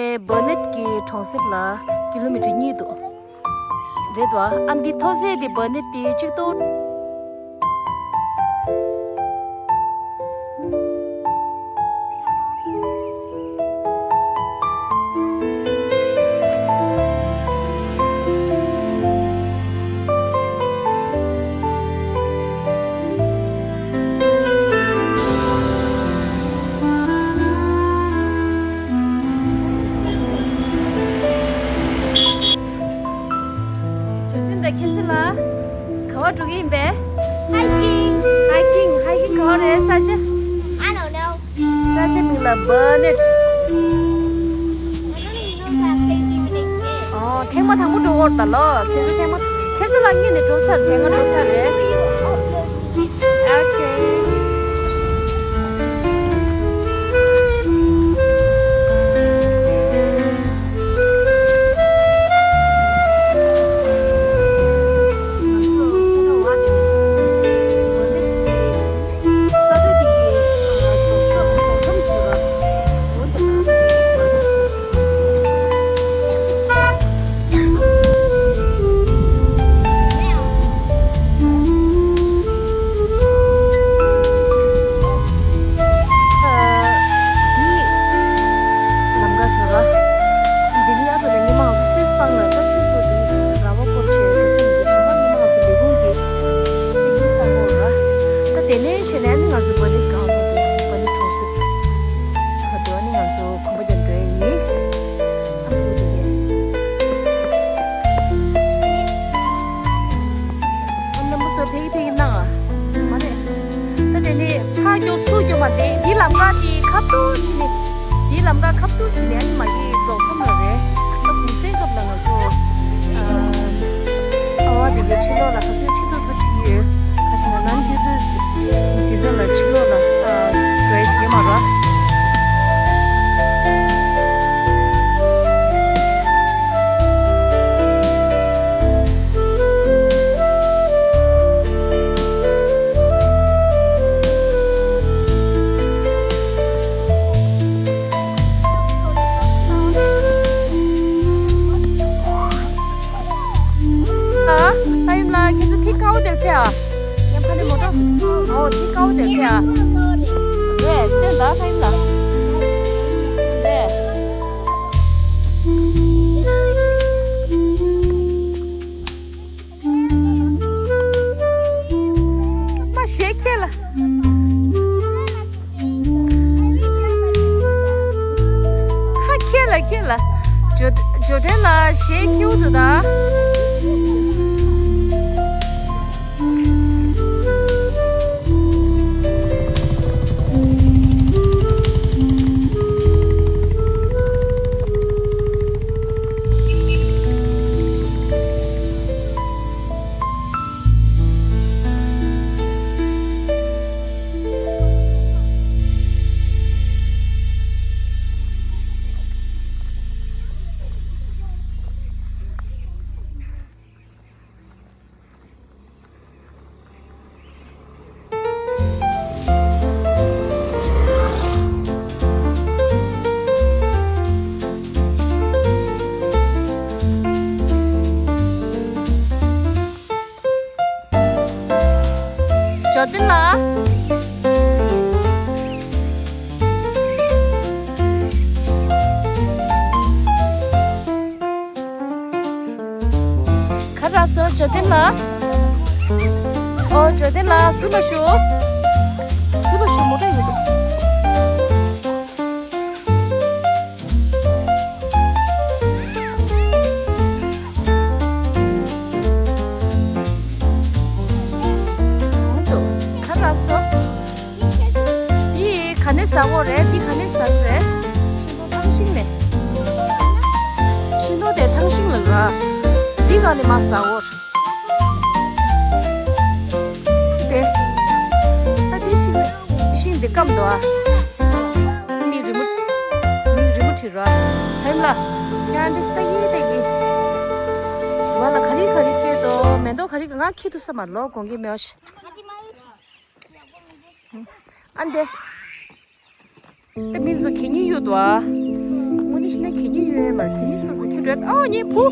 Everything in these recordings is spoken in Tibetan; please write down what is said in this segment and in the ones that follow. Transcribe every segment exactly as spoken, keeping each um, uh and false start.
ཨེ་བར་ནེཊ་གི་གྲོང་གསེབ་ལ་ཀི་ལོ་མི་ཊར་གཉིས་འདུག་རེད་བ། ཨ་འདི་མཐོ་ཚད་དེ་བར་ནེཊ་དེ་གཅིག་ཏུ། ཇོ་ཏིན་དང་ཁྱེད་ཚོ་ལ་ག་བ་འགྲོ་གི་ཡིན་པས། Hiking. Hiking, hiking ག་བ་རེད་ས་ཆ། I don't know. ས་ཆ་མིང་ལ་བར་ནེཊ། I don't even know if I'm facing the gate. ཨོ། ཐེངས་མ་དང་པོ་འགྲོ་གི་ཡོད་ད་ལོ། ཁྱེད་ཚོ་ཐེངས་མ། ཁྱེད་ཚོ་ལ་སྔོན་ནས་འགྲོ་ཚར། དེ་སྔ་འགྲོ་ཚར་རེད། Oh, no. Okay. ད་དེ་ནས་བྱས་ནས་ནི་ང་ཚོ་བ་ལི་གང་བ་ལི་གྲོང་གསེབ་ག་དུ་ནི་ང་ཚོ་གོམ་པ་རྒྱག་འགྲོ་ཡི་ཡིན། ཨ་ཁུ་དེ་གས། ཨ་རྣམ་པ་ཚོ་ཕེབས་ཀྱི་ཕེབས་ཀྱི་གནང་ཨ། མ་རེད། ད་དེ་ནི་ཕར་རྒྱུག་ཚུར་རྒྱུག་མ་དེ་འདི་ལམ་ཁ་དེ་ཁ་ཐུག་ཕྱིན་ནས། དེའི་ལམ་ཁ་ཁ་ཐུག་ཕྱིན་ནས་ཨ་ནི་མ་གི་རྫོགས་མཚམས་ལ་རེད། ད་གུང་སེང་སྐབས་ལ་ང་ཚོ་ཨ་ཨ་བ་དེ་གའི་ཕྱི་ལོགས་ལ་ག་ཚོད་ཁྲི་ཐོར་ཐོར་ཁྲིད་ཡོད། ཁ་ཤས་ན་ནམ་རྒྱུན་དུ་འཛིན་གྲྭ་ལ་ཕྱི་ལོགས་ལ་ཨ་འགྲོ་ཡ་ཞིག་མ་རེད། ཨ། ཨ་ཡུམ་ལགས། ཁྱེད་ཚོ་ཐིག་ཁའུ་དེར་ཕེ་ཨ། ཡང་ཕ་ནས་མོ་ཊ། ཨོ་ཐིག་ཁའུ་དེར་ཕེ་ཨ། རེད་སྟོན་ད་ཨ་ཡུམ་ལགས། རེད། མ་ཞེ་ཁྱེད་ལ། ཧ་ཁྱེད་ལ་ཁྱེད་ལ། ཇོ་ཇོ་ཌན་ལ་ཞེ་ཁྱེད་འདུག་ད། ཇོ་ཏིན་ལགས། ག་རེ་སོ་ཇོ་ཏིན་ལགས། ཨོ་ཇོ་ཏིན་ལགས་ཟུར་ལ་ཞུགས། ཟུར་ལ་ཞུགས། མོ་ཊ་ཡོད་འདུག་ག་རེ་སོ། འདི་ག་ནས་ཟ་འོ་རེད། འདི་ག་ནས་ཟ་རེད། ཤིང་ཏོག་ཐང་ཤིང་ནས། ཤིང་ཏོག་དེ་ཐང་ཤིང་ལ་ར། འདི་ག་ནས་མ་ཟ་འོ། དེ། ད་འདི་ཤིང་ཤིང་འདི་སྐམ་འདུག་ཨ། མིག་རི་མོ། མིག་རི་མོ་བྲིས་ར། ཧེམ་ལ། ཁྱེད་འདི་ལྟ་ཡི་ལྟ་གི། དུ་བ་ལ་ག་རི་ག་རི་ཁྱེད་དོ་མེ་ཏོག་ག་རི་ག་ང་ཁྱི་དུ་ས་མ་ལོ་གོང་གི་མེ་ཨོ་ཤི། ཨ་འདེ། ཏེ་མིན་ཟུ་ཁེ་ཉི་ཡོད་དོ་ཨ། ངོ་ནི་ཤི་ན་ཁེ་ཉི་ འགྲོ། ཨོ་ཉིན་བུ།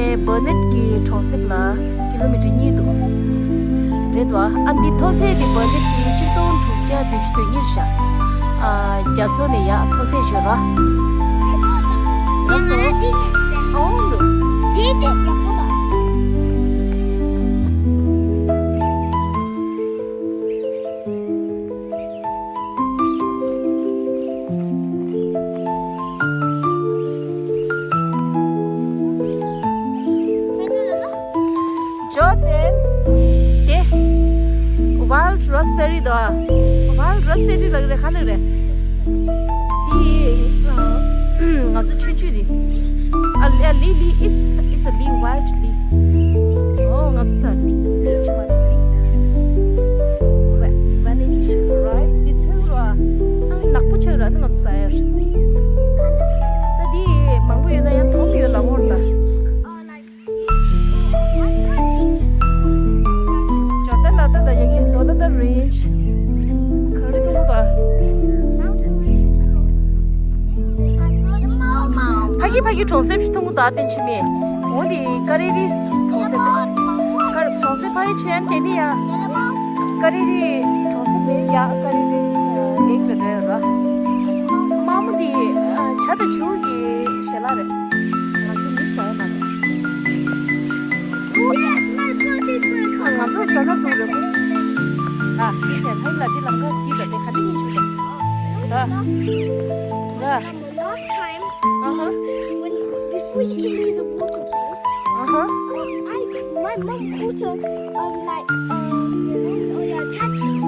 ཨེ། བར་ནེཊ་ཀྱི་གྲོང་གསེབ་ལ་ཀི་ལོ་མི་ཊར་གཉིས་འདུག་རེད་བ། ཨ་འདི་མཐོ་ཚད་དེ་བར་ནེཊ་ཀྱི་ཆིག་སྟོང་དྲུག་བརྒྱ་བདུན་ཅུ་དོན་གཉིས་རེད་ཤག་ཨ། རྒྱ་མཚོ་ནས་ཡར་མཐོ་ཚད་ཞོར་བ། ལགས་སོ། ཨོ་ལུ། ཇོ་ཏན། དེ། ཝའིལ་ཌི་རཱ་སི་བེ་རི་དོ། ཝའིལ་ཌི་རཱ་སི་བེ་རི་ལབ་རེད། ག་ལབ་རེད། དེ། ང་ཚོ་ཆུང་ཆུང་རེད། ཨ་ལི་ཨ་ལི་ལི། It's, it's a leaf, wild leaf. ཨོ་ང་ཚོ་ས་ལི་ལི་ཆུ་མ་ལི། When it ripe, དེ་ཚོན་ར། ཨ་ནག་པོ་ཆགས་ར་ནི་ང་ཚོ་ས་ཡར། ད་དེ་མང་པོ་ཡོད་ན་ཡང་དོམ་ཡོད་ལ་ངོར་ད། ཇོར་ཌན་ལ་ད་ད་ཡ་གི་ཌོ་ལ་ད་རེན་ཇི་ག་རེ་མཐོང་གི་འདུག་ཨ། ཕ་གི་ཕ་གི་གྲོང་གསེབ་ཞིག་མཐོང་གི་འདུག་ཨ། བསྟན་ཆི་མེ། འོ་འདི་ཀ་རེ་རི་གྲོང་གསེབ་རེད། ཀ་རེ་གྲོང་གསེབ་ཕ་གི་ཆེ་ཡན་དེ་ནི་ཡ། ཀ་རེ་རི་གྲོང་གསེབ་མེད་ཡ། ཀ་རེ་རི་ལེགས་ལ་རེད་ར། དམར་མོ་འདི་བྱ་དང་བྱིའུ་གི་ཞལ་ལག་རེད། ང་ཚོ་མི་ཟ་ཡ་མ་རེད། ང་ཚོ་ཟ་ས་འདུག་རེད། ཨ། ཁྱེད་ཀྱིས་ལྷན་ལ་འདི་ལམ་ཁ་གཟིགས་ལ་དེ་ག་འདྲ་ཡིན་ཆོག་ད། ད། ད། Last time, uh-huh, when, before you came to the water place, uh-huh, um, I, my mom caught a, um, like, um, a tadpole.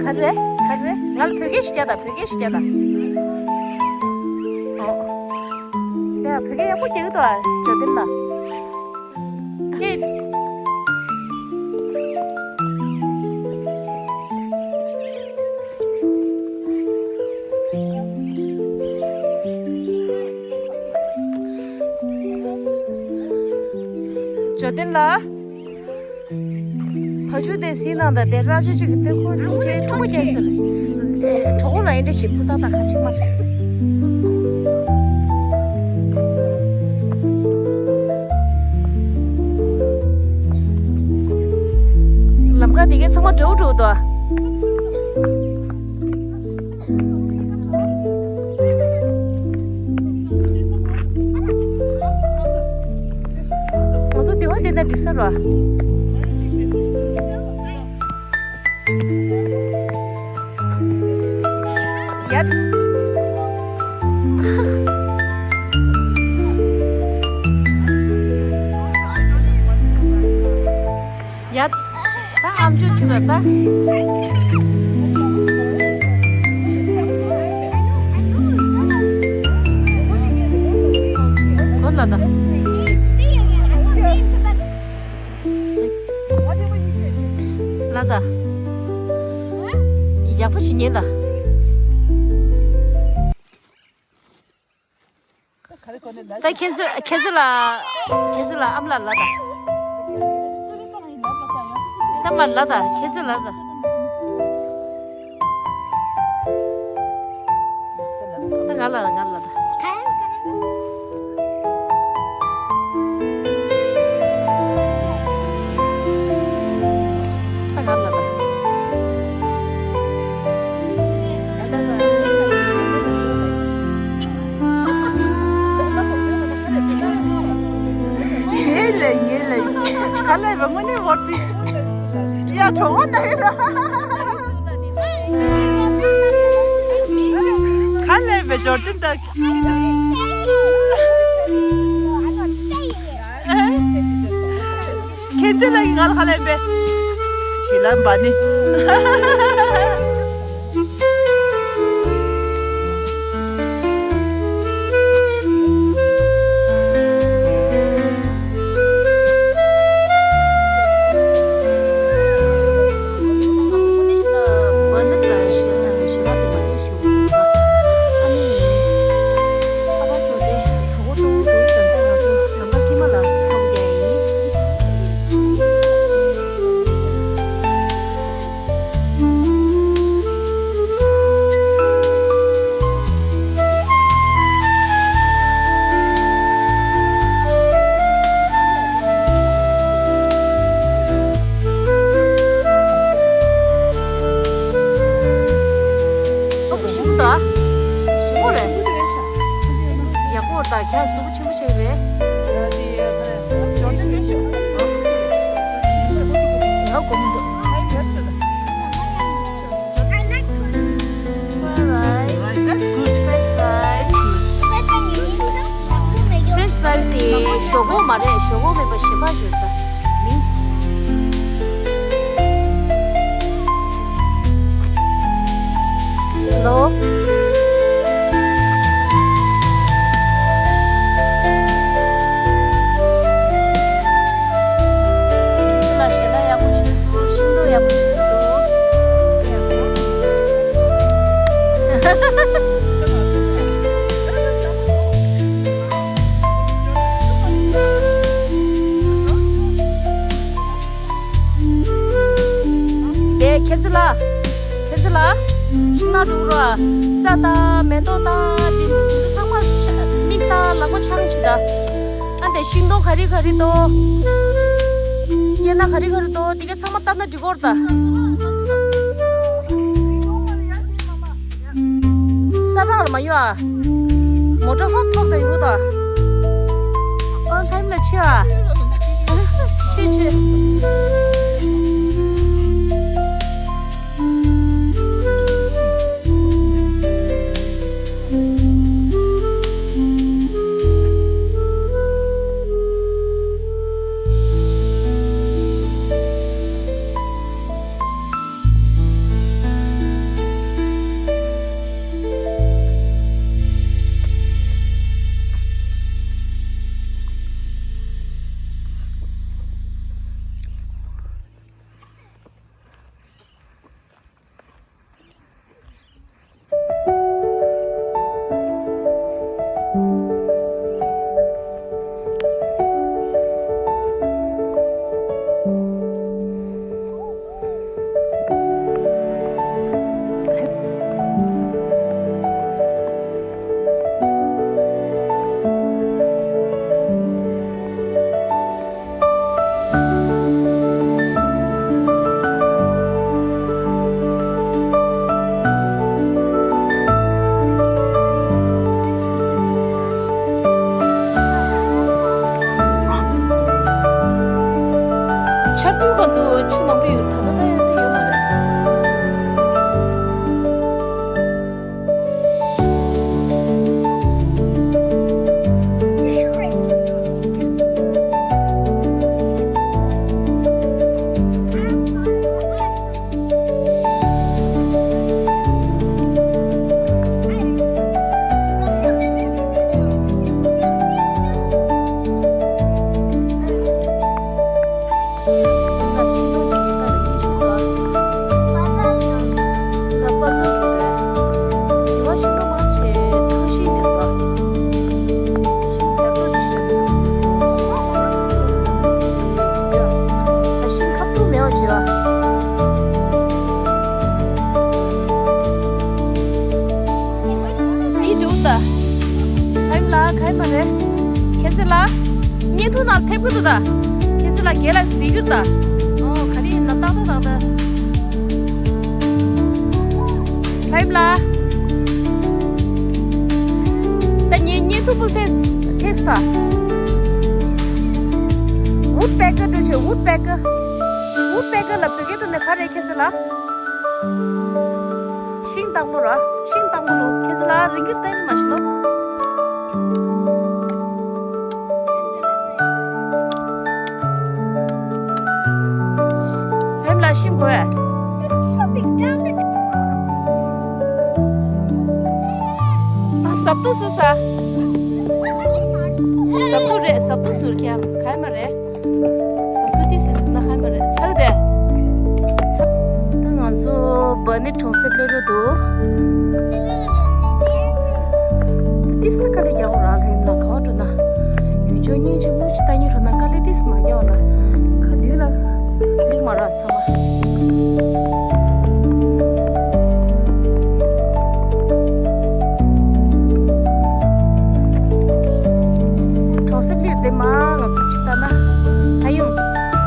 ག་རེ། ག་རེ། ང་ལ་བོད་སྐད་ཞིག་རྒྱག་དང་། བོད་སྐད་ཞིག་རྒྱག་དང་། ཨོ། ཡ། བོད་སྐད་ཡག་པོ་རྒྱག་གི་འདུག་ཨ། ཇོ་ཏན་ལགས། ཨེ། ཇོ་ཏན་ལགས། ཕ་ཆུ་དེ་སྲིད་ནང་དང་དེ་ར་ཆུ་ཆུ་གི་དེ་ཁོ་གཉིས་ཆའི་ཕྲུ་གུ་སྐྱེས་ཟེར། གྲོགས་པོ་ལ་ཡིན་འདྲ་ཞིག་ཕུར་ཏག་ཏག་ཁ་ཆེ་མ་རེད། ལམ་ཁ་དེ་གའི་ཚང་མ་འདྲ་བོ་འདྲ་བོ་འདུག་ཨ། ང་ཚོ་དེ་བ་དེ་ན་འགྲིག་ས་ར། ཡ། ཡ། ད་ཨམ་ཅོག་ཅིག་ལ་ད། གོ་ལ་ད། ལ་ད། ཡག་པོ་ཞིག་ཉན་ད། ད་ཁྱེད་ཚོ་ཁྱེད་ཚོ་ལ་ཁྱེད་ཚོ་ལ་ཨམ་ལ་ལ་ད། ད་མ་ལ་ད་ཁྱེད་ཚོ་ལ་ད། ད་ང་ལ་ང་ལ་ད། ད་ང་ལ་ད། ཁྱེད་ལས་ངེད་ལས་ག་ལས་པ་དངོས་གནས་བོར་ཏི་ཡ་གྲོགས་པོ་ན་ཡོད་ལ། ག་ལས་པའི་འབྱོར་ལྡན་དག་ཁྱེད་ཚོ་ལ་ཡི་ང་ལ་ཧ་ལས་པས། ཞི་ལམ་པ་ནི། གཟུགས་པོ་ཆེན་པོ་བྱས་རེད། ང་དགོངས་མི་འདུག French fries དེ་ཞོག་ཁོག་མ་རེད། ཞོག་ཁོག་མེད་པ་གཞན་པ་ཞིག་རེད་ད། མིང་། ལོ། ལ་ཞེ་ལ་ཡག་པོ་བྱོས་སོང་། ཤིང་ཏོག་ཡག་པོ་བྱོས་སོང་། དེ་ཁྱེད་ཚོ་ལ། ཁྱེད་ཚོ་ལ། ཤིང་ནགས་འགྲོ་རོགས། ས་དང་མེ་ཏོག་དང་དེ་ཚོ་ཚང་མ་ཆ་མིག་དང་ལག་པ་འཆང་བྱེད་ད། ཨ་འདི་ཤིང་སྡོང་ག་རེ་ག་རེ་འདུག་གཡས་ན་ག་རེ་ག་རེ་འདུག་དེ་ག་ཚང་མ་བལྟས་ན་འགྲིག་གི་རེད་ད། ས་ཐག་ལ་མ་ཡོང་ཨ། མོ་ཊ་ཧོབ་ཐོབ་དང་ཡོང་ད། ཨ་ལྷ་ཡུམ་ལ་ཆེ་ཨ། ཆེ་ཆེ། ཆར་དུས་གང་དུ་ཆུ་མང་པོ་ཡོད། ད་ལྟ་ད་ཡང་དུ་ཡོད་མ་རེད། འདི་འདུག་ད། ལྷ་ཡུམ་ལགས་ག་ཡེ་མ་རེད། ཁྱེད་ཚོ་ལ། བརྙན་ཐུང་ནང་ཕེབས་ཀྱི་འདུག་ད། ཁྱེད་ཚོ་ལ་རྒན་ལགས་གཟིགས་ཀྱི་འདུག་ད། ཨོ་ག་རེ་ཡིན་ན་ཏག་ཏག་ཏག་ཏག་ལྷ་ཡུམ་ལགས། ད་ངས་བརྙན་ཐུང་པོ་ཐེ་ཐེ་ས་ད། Woodpecker འགྲོ་ཆོག Woodpecker། Woodpecker ལ་བོད་སྐད་དུ་ནས་ག་རེ་ཁྱེད་ཚོ་ལ། ཤིང་སྡོང་པོ་ར། ཤིང་སྡོང་པོ་ར། ཁྱེད་ཚོ་ལ་རིང་གི་བསྟན་མ་ཤེས་ལོ། ལྷ་ཡུམ་ལགས་ཤིང་དགོས། ཨ་ཟབ་ཏུ་ཟུར་ས། ཟབ་ཏུ་རེད། ཟབ་ཏུ་ཟུར་ཁྱེད་ག་ཡེ་མ་རེད། ཟབ་ཏུ་ཏི་སི་སུ་ན་ཧ་མ་རེད་ཚར་དེ། ད་ང་ཚོ་བ་ནི་གྲོང་གསེབ་སླེབས་འགྲོ་འདུག་ཏི་སི་ཁ་ལི་རྒྱག་ར་ལྷན་ལ་ག་བ་འགྲོ་ན། ཡུལ་ཕྱོགས་སྙིང་རྗེ་མུ་ཅི་ལྟ་ཉིན་རོ་ན་དཀའ་ལས་ཏི་སི་མ་རྒྱག་ར། ཁ་དུས་ལ་ལིག་མ་ར་ཚ་བ། གྲོང་གསེབ་སླེབས་དེ་མ་ང་ཚོ་ཅི་ལྟ་ན། ཨ་ཡུམ།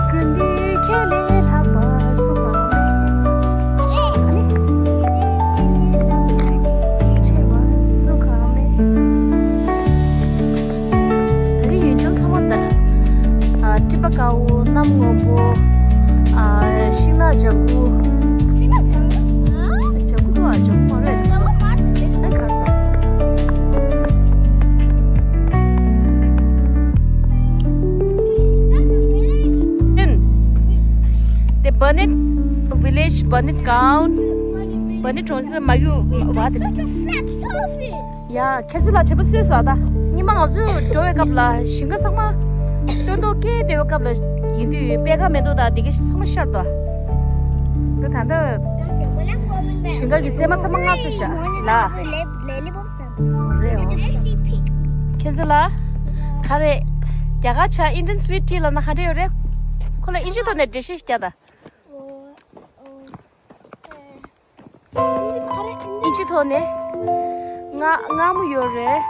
ཀུན་འདུས་ཁྱེད་ལས་ལྷག་པ་སུ་གང་མེད། ཨ་ནི། ཆེ་བ་སུ་གང་མེད། ཨ། ཤིང་ནགས་ལྗང་གུ། ལྗང་གུ་འདུག་ཨ། ལྗང་གུ་མ་རེད། ཨ། གར་འདུག་དེ་Burnett Village, Burnett Town, Burnett གྲོང་ཁྱེར་མ་གཡུག་བ་དེ། ཡ། ཁྱེད་ཚོ་ལ་དྲི་བ་སུས་ཟ་ད། སྔོན་མ་ང་ཚོ་འགྲོ་བའི་སྐབས་ལ་ཞིང་ཁ་ཚང་མ་སྟོན་ཐོག་སྐྱེས་བསྡད་པའི་སྐབས་ལ་ཡིན་དུས་པད་ཁ་མེ་ཏོག་དང་དེ་ག་ཚང་མ་ཤར་ཏོ། དེ་ད་ལྟ་ཞིང་ཁ་གི་རྩེ་མ་ཚང་མ་སྔ་ཚོད་ཤག་ལ། རེད་འོ། ཁྱེད་ཚོ་ལ་ག་རེ། རྒྱ་གར་ཆ་Indian sweet tea ལབ་ན་ག་འདྲ་ཡོད་རེད། ཁོ་ལ་ཨིན་ཇི་ཐོག་ནས་འགྲེལ་བཤད་རྒྱག་ད། ཨིན་ཇི་ཐོག་ནས། མངར་མངར་མོ་ཡོད་རེད།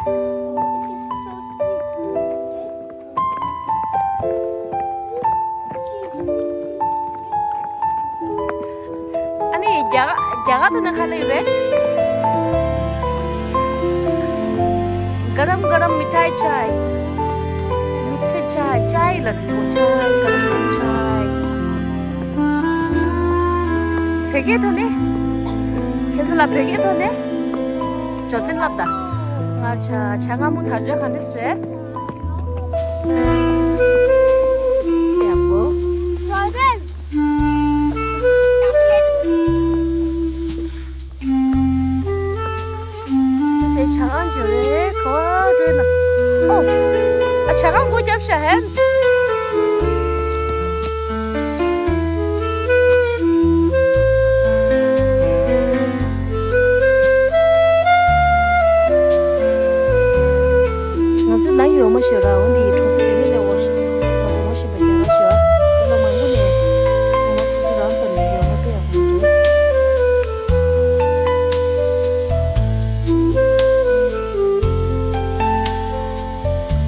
ཨ་ནི་རྒྱ་གར་རྒྱ་གར་ཐོག་ནས་ག་རེ་ཡོད་རེད། गरम गरम मिठाई चाय, मीठे चाय, चाय ལ་འགྲོ། चाय, गरम गरम चाय། བོད་སྐད་ཐོག་ནས། ཁྱེད་ཚོ་ལ་བོད་སྐད་ཐོག་ནས་ཇོ་བསྟན་ལབ་ད། མངར་ཆ། ཇ་མངར་མོ་དག་ཆ་ག་འདྲ་བཟོས། ཡག་པོ། དེ་ཇ་ཁང་འཇོ་རེད། ག་བ་རེད་ལ། ཨོ། ཨ། ཇ་ཁང་སྒོ་བརྒྱབ་ཤག་ཧན། ང་ཚོ་ནང་ཡོད་མ་ཤོད་ར། འོ་འདི་གྲོང་གསེབ་དེ་ནི་ནས་འོ་ཤི། ང་ཚོ་ངོ་ཤེས་པ་རྒྱ་གར་ཤོད། ལོ་མང་པོ་ནས་ང་ཚོ་རང་ཙམ་ནས་ཡོད་མ་དཔེ་ཡག་པོ་འདུག་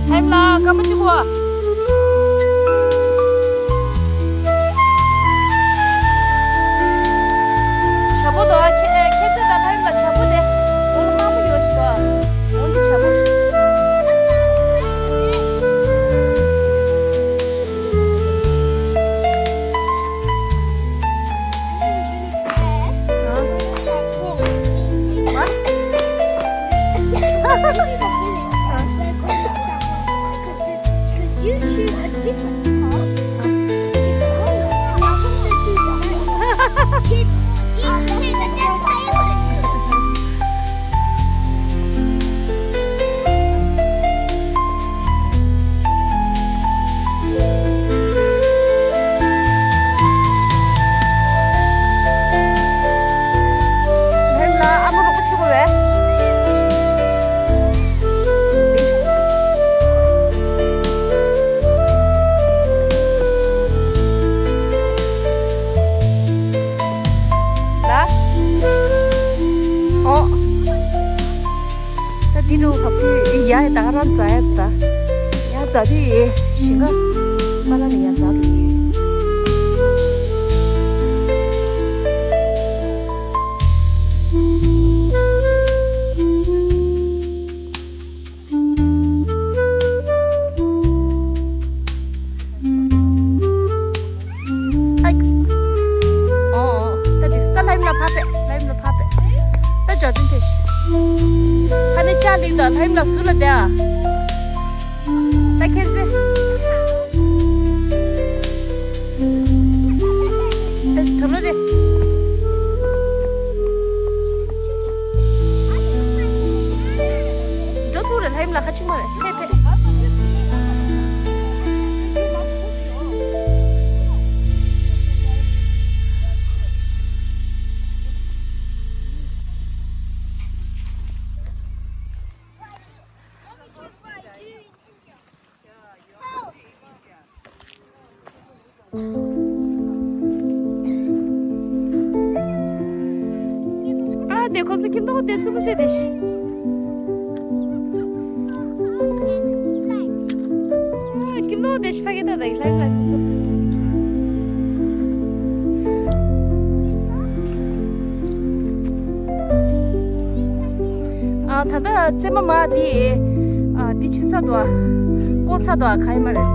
ལྷ་ཡུམ་ལགས་སྐར་མ་གཅིག་གོ། བྱ་ཕོ་དོ། ཁྱེད་ཁྱེད་ཚོ་དང་ལྷ་ཡུམ་ལགས་བྱ་ཕོ་དེ་འོ་ལོ་དམར་མོ་ཡོད་ཞིག་དོ། འོ་འདི་བྱ་ཕོ། ལྷ་ཡུམ་ལགས་ཨ་མ་རོགས་པ་བྱེད་དགོས་པས། ལ། ཨོ། ད་འདི་འགྲོ་བ་བུ་ཡ་ཡ་ད་ག་རང་འཛག་ཡ་ད། ཡ་འཛག་དུས་ཡེ་ཞིང་ཁ་མ་ལ་ནི་ཡ་འཛག་དུས་ཡེ། ཨ། ཨོ། ད་དེ་ད་ལྷ་ཡུམ་ལགས་ཕར་ཕེབས། ལྷ་ཡུམ་ལགས་ཕར་ཕེབས། ད་འབྱོར་འཛིན་ཕེབས་ཤིག་ཕ་ནི་ཅག་ལིང་དང་ལྷ་ཡུམ་ལགས་ཟུར་ལ་བསྡད་ཨ། ད་ཁྱེད་ཚེ། ད་དུ་ལོ་རེ། འགྲོ་ཐུག་རེ་ལྷ་ཡུམ་ལགས་ཁ་ཅིག་མ་རེད། ཕེབས་ཕེབས། ཨ་དེ་ཁོ་ཚོ་ཁྱིམ་ཐོག་དེ་ཚུམ་ཟེར་དེ་ཤི། ཨ་ཁྱིམ་ཐོག་དེ་ཤི་ཕ་གི་ད་ད་ཡི་ལ་ཡི་ལ། ཨ་ད་ལྟ་ཙེ་མ་མ་དེ་ཨ་དེ་ཕྱི་ཚ་དོ། ཀོ་ཚ་དོ། ག་ཡི་མ་རེད།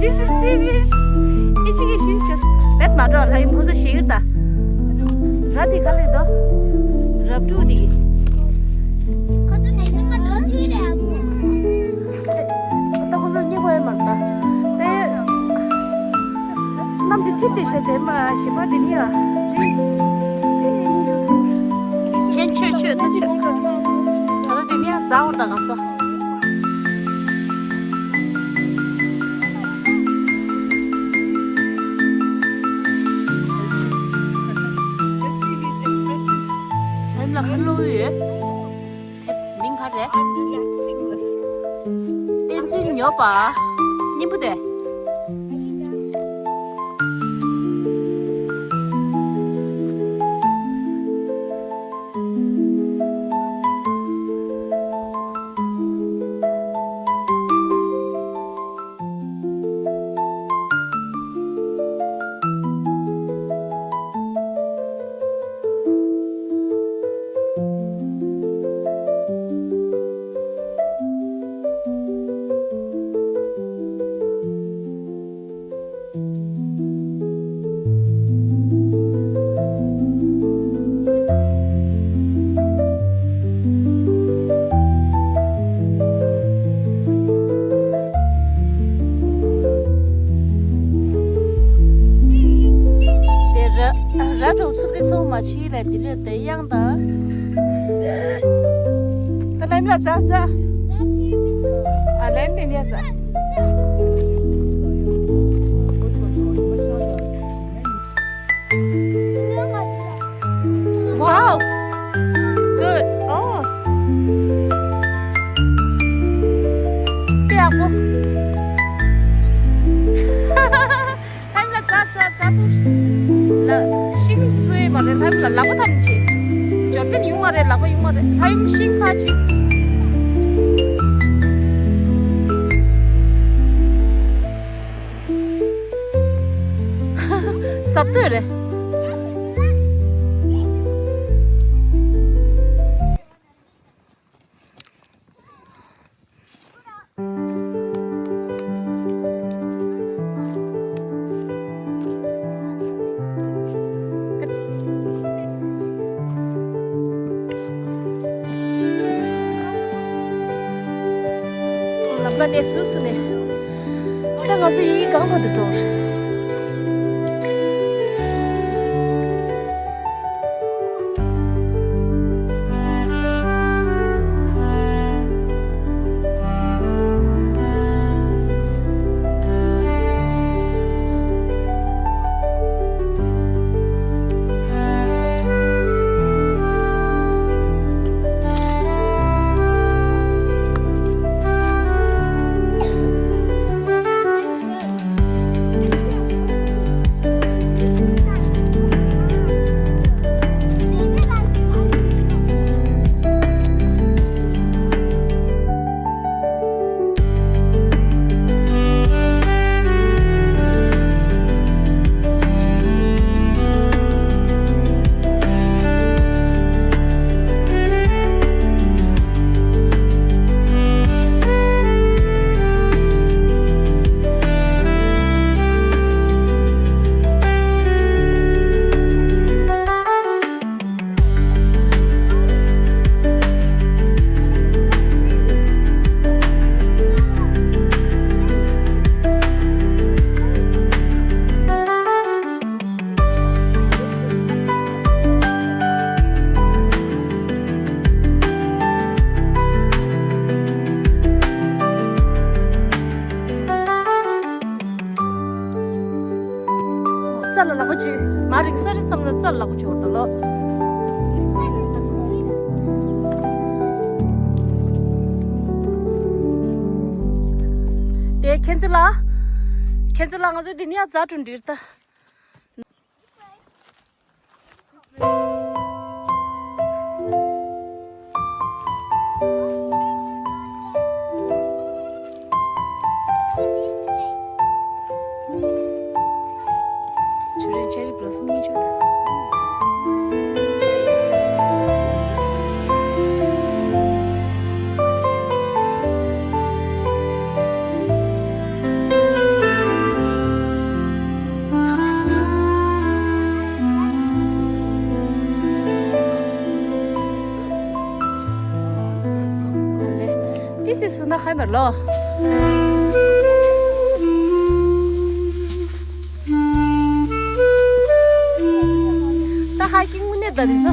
This is sea fish. Itchy, itchy, itchy. That's not all. I'm going to share that. Rati kale do. Rabdu di. ད་ཁོ་ཚོ་རྙེད་པ་ཡང་མ་ད། དེ་གནམ་དེ་ཐིབས་ཏེ་ཤ་དེ་མ་ཞིམ་པ་དེ་ནི་ཡ། ཁྱེད་ཆོས་ཆོས་ད་ཆོས། ད་ལྟ་དེ་ནི་ཡ་ཟ་འོ་ད་ག་ཚོ། ལམ་ལ་ཁ་ལོ་ཡོད། དེ་མིང་ག་རེ། བསྟན་འཛིན་ཉོབ་པ། སྙིང་པོ་དེ། དེ་ར་ར་འགྲོ་ཚུགས་ཀྱི་ཚོགས་མ་ཕྱི་ལ་དེ་རེད་དེ་ཡང་ད། ད་ལན་ལ་ཟ་ཟ། ཨ་ལན་དེ་ནས་ཟ། Wow. Good. Oh. དཔེ་ཡག་པོ། ལྷམ་ལ་ཙ་ཙ་ཙ་ཐུར། ལ་ཤིང་བཙོས་མ་རེད། ལྷམ་ལ་ལག་པ་ཐམ་ཆེ། འབྱོར་ལྡན་ཡོང་མ་རེད། ལག་པ་ཡོང་མ་རེད། ལྷམ་ཤིང་ཁ་ཆེ། ཟབ་ཏོ་རེད། ལམ་ཀ་དེ་སུ་སུ་ནས། ད་ང་ཚོ་ཡིན་གང་བར་དུ་འགྲོ། ང་རིག་ས་རི་ཚང་ན་རྩ་ལག་ཆོག་ད་ལོ། དེ་ཁྱེད་ཚེ་ལ། ཁྱེད་ཚེ་ལ་ང་ཚོ་འདི་ནས་ཡར་རྫ་གྲོང་འགྲིལ་ད། ཆུ་རེན་ཆེ་རི་བློ་སམ་གཉིས་བརྗོད། This is Sunakhaimar lo. Ta hiking ngune da dizo.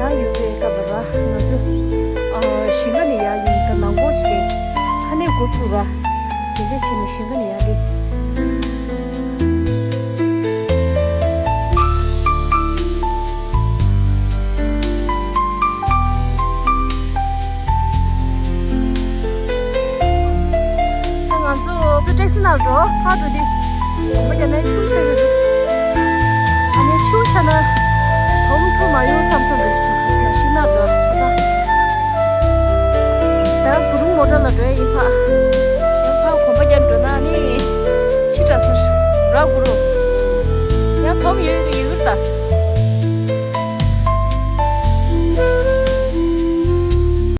ཡར་ཡོང་པའི་སྐབས་ལ་ར་ང་ཚོ་ཨ་ཞིང་ཁ་ནས་ཡར་ཡོང་ད་ནང་སྒོ་ཕྱེ་ཁ་ནས་སྒོ་ཕྱུག་ར་དེ་འདྲ་བྱས་ནས་ཞིང་ཁ་ནས་ཡར་སླེབས། ང་ཚོ་ཚོ་ཊེག་སི་ནང་འགྲོ་ཕར་འགྲོ་དུས་མོ་རྒྱ་མའི་ཆུ་ཆ་ཡོད་འདུག་ཨ་ནི་ཆུ་ཆ་ན་དོམ་ཐུ་མ་ཡོང་བསམ་ས།